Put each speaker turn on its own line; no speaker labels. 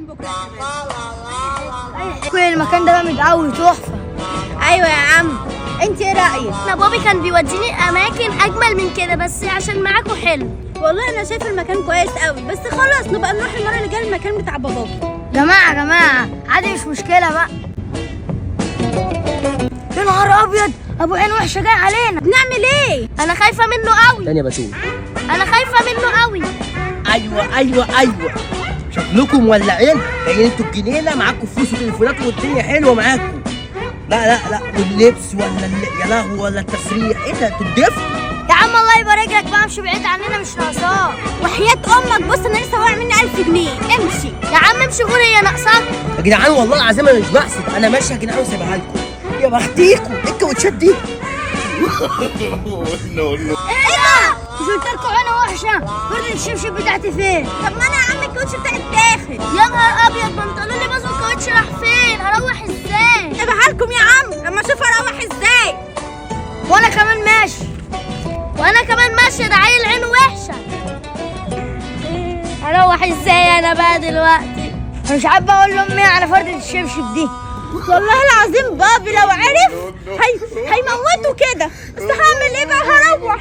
بكره يا شباب.
كل المكان ده جامد قوي، تحفة.
ايوه يا عم، انت ايه رايك؟
انا بابي كان بيوديني اماكن اجمل من كده، بس عشان معاكوا حلو.
والله انا شايفه المكان كويس قوي، بس خلاص نبقى نروح المرة اللي جاية المكان بتاع باباكي.
جماعة جماعة عادي، مش مشكلة بقى. يا نهار ابيض، ابو عين وحشة جاي علينا.
نعمل ايه؟
انا خايفة منه قوي.
تاني يا بتول.
انا خايفة منه قوي.
ايوه ايوه ايوه، شكلكم مولعين، جايين انتوا الجنينة معاكم فلوس وتليفونات والدنيا حلوة معاكم. لا لا لا، واللبس ولا يا لهوي، ولا التسريح، ايه ده؟ انتوا اتضفتوا.
يا عم الله يبارك لك بقى، امشي بعيد عننا مش ناقصاك.
وحياة امك، بص انا لسه واقع مني 1000 جنيه. امشي
يا عم امشي غوري، هي ناقصاك؟
يا جدعان والله العظيم انا مش بحسب، انا ماشي يا جدعان وسايبها لكم. يا بختيكوا، ايه الكاوتشات دي؟
ايه ده؟ مش قلت لكم عينه وحشة؟ فرد الشبشب بتاعتي فين؟
طب ما انا يا عم الكوتش بتاعي اتاخد.
يا نهار ابيض، بنطلوني باظ والكاوتش راح فين؟ هروح ازاي؟
سيبها لكم يا عم لما اشوف اروح ازاي.
وانا كمان ماشي.
وانا كمان ماشية، ده عيل عينه وحشة. هروح ازاي انا بقى دلوقتي؟
انا مش عارف اقول لامي على فردة الشبشب دي.
والله العظيم بابي لو عرف هيموته كده. بس هعمل ايه بقى؟ هروح.